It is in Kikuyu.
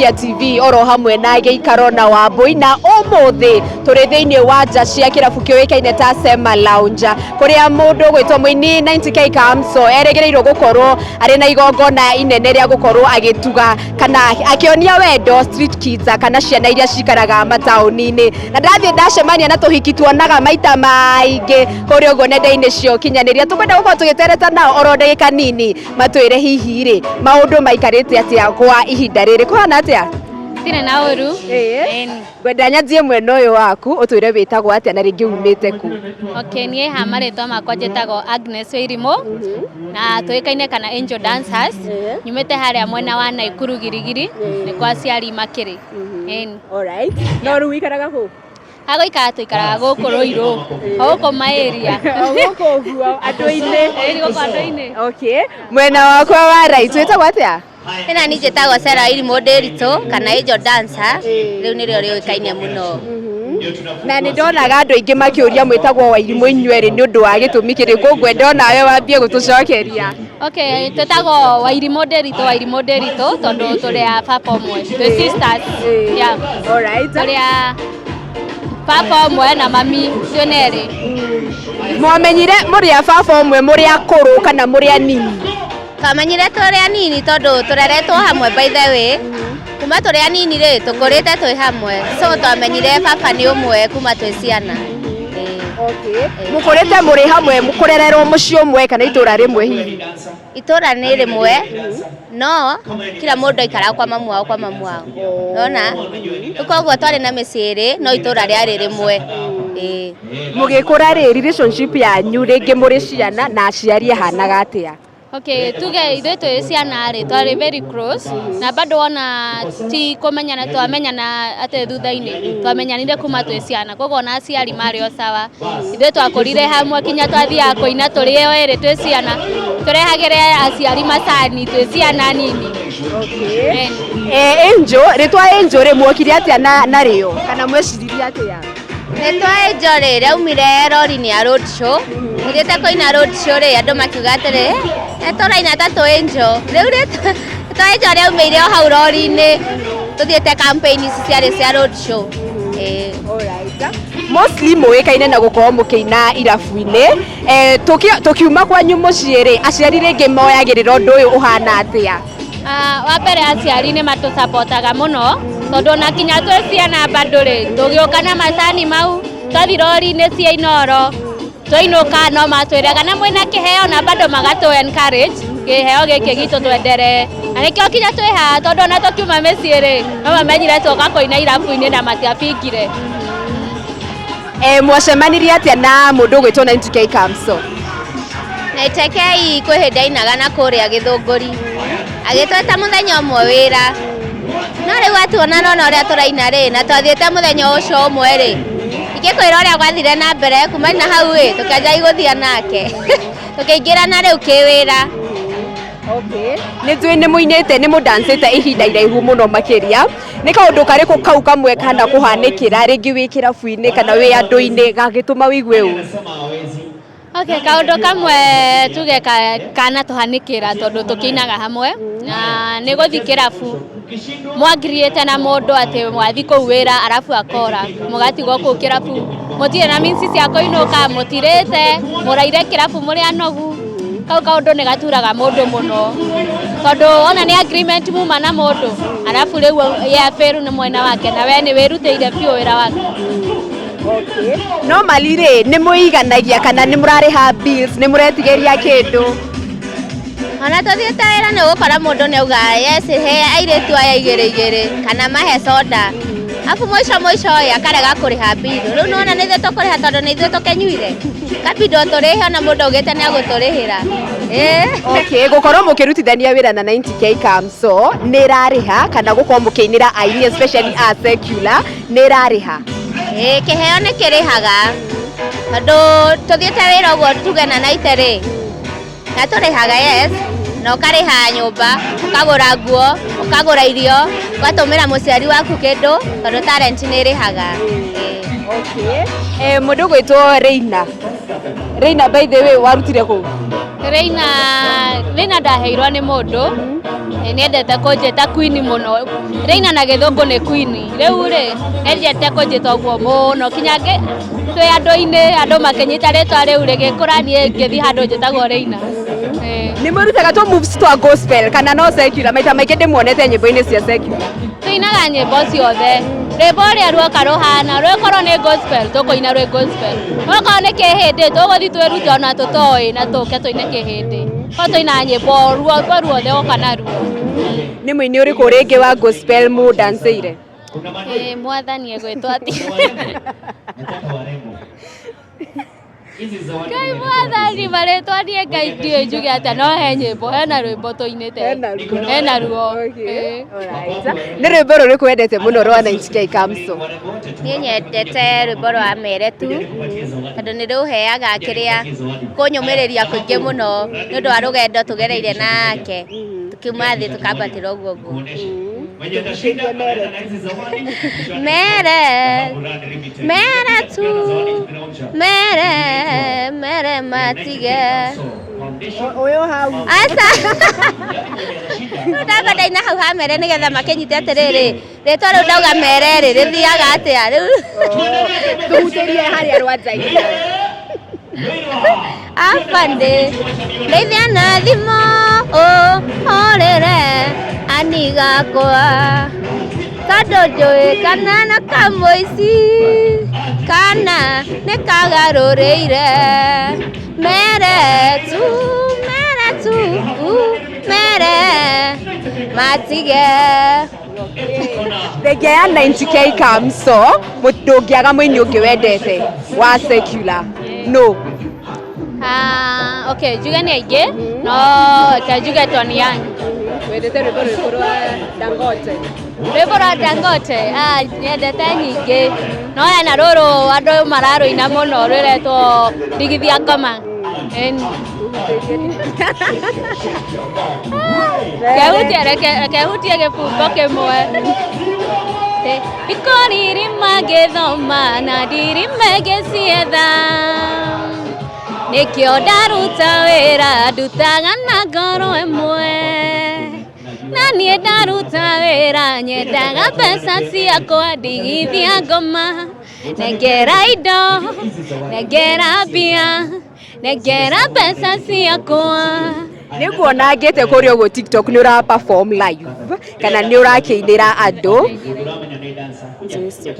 Wonjoria TV oro hamwe na Gĩikaro na Wambui, na ũmũthĩ tũrĩ thĩinĩ wa nja cia kĩrabu kĩũĩkaine ta Sema Lounge, kũrĩa mũndũ ũgwĩtwo mũini 90K Kamso erĩgĩrĩirwo gũkorwo arĩ na igongona inene rĩa gũkorwo agĩtuga kana akĩonia wendo street kids, kana ciana iria cikaraga mataũni-inĩ. Na ndathiĩ ndacemania na tũhiki tuonaga maita maingĩ kũrĩa ũguo nenda-inĩ cia ũkinyanĩria. Tũkwenda gũkorwo tũgĩtereta nao oro ndagĩka nini, matwĩre hihi rĩ maũndũ maikarĩte atĩa kwa ihinda rĩrĩ, kũhana atĩa? Tirĩ na ũru. Ĩĩ. Ngwenda nyanjie mwena ũyũ waku, ũtwĩre wĩtagwo atĩa na rĩngĩ umĩte kũ? Okay, niĩ ha marĩtwa makwa njĩtagwo Agnes Wairimũ na tũĩkaine kana Angel Dancers. Nyumĩte harĩa mwena wa Naikuru Girigiri, nĩ kwa aciari makĩrĩ. Ĩni. Alright. No rĩu wĩikaraga kũ? Hagũikara tũikaraga gũkũ Rũirũ, o gũkũ maĩria. O gũkũ ũguo andũ-inĩ. Ĩni, gũkũ andũ-inĩ. Okay. Mwena wakwa wa right wĩtagwo atĩa? Ĩna niĩ njĩtagwo Sarah Irimũ Ndĩritũ kana Angel Dancer, rĩu nĩrĩo rĩũĩkaine mũno. Na nĩ ndonaga andũ aingĩ makĩũria mwĩtagwo Wairimũ inyuerĩ nĩ ũndũ wa gĩtũmi kĩrĩkũ, ngwenda onawe wambie gũtũcokeria. Okay, twĩtagwo Wairimũ Ndĩritũ, Wairimũ Ndĩritũ tondũ tũrĩ a baba ũmwe, twĩ sisters. Yeah. Alright. Tũrĩ a baba ũmwe na mami twĩ nerĩ. Mwamenyire mũrĩ a baba ũmwe mũrĩ akũrũ kana mũrĩ anini? Twamenyire tũrĩ anini tondũ tũreretwo hamwe, by the way. Kuma tũrĩ anini rĩ, tũkũrĩte twĩ hamwe. So twamenyire baba nĩ ũmwe kuma twĩ ciana. Ĩĩ. Okay. Mũkũrĩte mũrĩ hamwe, kũrererwo mũciĩ ũmwe kana itũra rĩmwe hihi? Itũra nĩ rĩmwe, no kila mũndũ aikaraga kwa mamu wao, kwa mamu wao. Nona? Rĩu koguo twarĩ na mĩciĩ ĩrĩ, no itũra rĩarĩ rĩmwe. Ĩĩ. Mũgĩkũra rĩ, relationship yanyu rĩngĩ mũrĩ ciana na aciari ĩhanaga atĩa? Okay, tuge ithuĩ twĩ ciana rĩ, twarĩ very close na bado wona ti kũmenyana twamenyana atĩ thutha-inĩ, twamenyanire kuma twĩ ciana, koguo ona aciari marĩ o sawa. Ithuĩ twakũrire hamwe kinya twathiaga kũina tũrĩ o erĩ twĩ ciana, tũrehagĩre aciari macani twĩ ciana nini. Okay. Angel, rĩtwa Angel rĩ mwokire atĩa na narĩo kana mweciririe atĩa? Rĩtwa Angel rĩ, rĩaumire rori-inĩ ya road show. Thiĩte kũina road show rĩ, andũ makiuga atĩrĩ, "Eh, tũraina ta twĩ Angel." Rĩu rĩtwa Angel rĩaumĩire o hau rori-inĩ tũthiĩte campaign ici ciarĩ cia road show. Ĩĩ. Alright. Mostly mũĩkaine na gũkorwo mũkĩina irabu-inĩ. Tũkiuma kwanyu mũciĩ rĩ, aciari rĩngĩ moyagĩrĩra ũndũ ũyũ ũhana atĩa? Wa mbere aciari nĩ matũcapotaga mũno tondũ ona kinya twĩ ciana bado rĩ, tũgĩũka na macani mau twathi rori-inĩ cia Inoro, twainũka no matwĩraga na mwĩna kĩheo, na bado magatũ encourage kĩheo gĩkĩ gitũ twenderee, na nĩkĩo kinya twĩ haha, tondũ ona tũkiuma mĩciĩ rĩ, no mamenyire tuoka kũina irabu-inĩ na matiabingire. Mwacemanirie atĩa na mũndũ ũgwĩtwo 90K Kamso? 90K kwĩ hĩndĩ ainaga na kũrĩa Gĩthũngũri, agĩtwĩta mũthenya ũmwe wĩra, no rĩu atuona nona ũrĩa tũraina rĩ, na twathiĩte mũthenya ũcio ũmwe rĩ, ingĩkwĩra ũrĩa gwathire na mbere kuma na hau ĩ, tũkĩanjia gũthiĩ nake, tũkĩingĩrana rĩu kĩwĩra. Okay. Nĩ njũĩ nĩ mũinĩte, nĩ mũdancĩte ihinda iraihu mũno makĩria. Nĩ kaũndũ karĩkũ kau kamwe kana kũhanĩkĩra rĩngĩ wĩ kĩrabu-inĩ kana wĩ andũ-inĩ gagĩtũma wĩigue ũru? Okay, kaũndũ kamwe tuge kana tũhanĩkĩra tondũ tũkĩinaga hamwe na nĩ gũthiĩ kĩrabu mwangiriĩte na mũndũ atĩ mwathi kũu wĩra arabu akora mũgatigwo kũu kĩrabu, mũtirĩ na means cia kũinũka, mũtirĩte, mũraire kĩrabu mũrĩ anogu. Kau kaũndũ nĩ gaturaga mũndũ mũno tondũ ona nĩ agreement muma na mũndũ, arabu rĩu ye abĩru nĩ mwena wake na we nĩ wĩrutĩire biũ wĩra waku. Okay. Normally rĩ, nĩ mũiganagia kana nĩ mũrarĩha bills, nĩ mũretigĩria kĩndũ? Ona tũthiĩte wĩra nĩ ũgũkora mũndũ nĩ auga, "Yes, he airĩtu aya igĩrĩ igĩrĩ kana mahe soda." Afu mũico mũico ĩ akarega kũrĩha bill. Rĩu nĩwona nĩ ithuĩ tũkũrĩha tondũ nĩ ithuĩ tũkĩnyuire. Kabidi o tũrĩhe ona mũndũ augĩte nĩ agũtũrĩhĩra. Ĩĩ. Okay, gũkorwo mũkĩrutithania wĩra na 90K Kamso nĩ ĩrarĩha kana gũkorwo mũkĩinĩra aini especially a secular nĩ ĩrarĩha? Ĩĩ, kĩheo nĩ kĩrĩhaga tondũ tũthiĩte wĩra ũguo tuge na naite rĩ, na tũrĩhaga, yes, na ũkarĩha nyũmba, ũkagũra nguo, ũkagũra irio, ũgatũmĩra mũciari waku kĩndũ tondũ talent nĩ ĩrĩhaga. Ĩĩ. Okay. Mũndũ ũgwĩtwo Reina. Reina, by the way, warutire kũ? Reina, Reina ndaheirwo nĩ mũndũ. Nĩendete kũnjĩta queen mũno. Reina na gĩthũngũ nĩ queen. Rĩu rĩ, endete kũnjĩta ũguo mũno kinya twĩ andũ-inĩ andũ makĩnyita rĩtwa rĩu rĩgĩkũra niĩ ngĩthiĩ handũ njĩtagwo Reina. Nĩ mwĩrutaga tũ moves twa gospel kana no secular? Maita maingĩ ndĩmuonete nyĩmbo-inĩ cia secular. Tũinaga nyĩmbo ciothe. Rwĩmbo ũrĩa ruoka rũhana, rwĩkorwo nĩ gospel, tũkũina rwĩ gospel. Rwakorwo nĩ kĩhĩndĩ, tũgũthiĩ twĩrute ona tũtoĩ na tũke tũine kĩhĩndĩ. Ko tũinaga nyĩmbo ruo ruothe woka naruo. Nĩ mũini ũrĩkũ rĩngĩ wa gospel mũndancĩire? Mwathani egwĩtwo atĩa? Ngai mwathani marĩtwa niĩ Ngai ndiũĩ njuge atĩa no he nyĩmbo hena rwĩmbo tũinĩte. Hena ruo. Alright. Nĩ rwĩmbo rũrĩkũ wendete mũno rwa 90K Kamso? Niĩ nyendete rwĩmbo rwa mere tu tondũ nĩ rũheaga kĩrĩa kũnyũmĩrĩria kũingĩ mũno nĩ ũndũ wa rũgendo tũgereire nake tukiuma thĩ tũkambatĩra ũguo ũguo. Mere mere tu mere mere matige. Ũyũ hau. Aca. Ndamba ndaina hau ha mere nĩgetha makĩnyite atĩrĩrĩ rĩtwa rĩu ndauga mere rĩ rĩthiaga atĩa rĩu. Tũhutĩrie harĩa rwanjagia. Afande ndeithia na thimũ ũhũrĩre anigakwa tondũ njũĩ kana na kamũici kana nĩ kagarũrĩire mere tu mere tu mere matige. Thengia ya 90K Kamso, ndũngĩaga mũini ũngĩ wendete wa secular no? Okay, njuge nĩ aingĩ no ta njuge Tony Young. Wendete rwĩmbo rũrĩkũ rwa Dangote? Rwĩmbo rwa Dangote, nyendete nyingĩ no hena rũrũ andũ mararũina mũno rwĩretwo ndigithia ngoma. Kehutie reke hutie gĩbungo kĩmwe. Ikoririma ngĩthoma na ndirime ngĩcietha nĩkĩo ndaruta wĩra ndutaga na ngoro ĩmwe na niĩ ndaruta wĩra nyendaga mbeca ciakwa ndigithia ngoma nengera indo nengera mbia nengera mbeca ciakwa. Nĩ nguona ngĩte kũrĩa ũguo TikTok nĩ ũra perform live kana nĩ ũrakĩinĩra andũ. Jesu.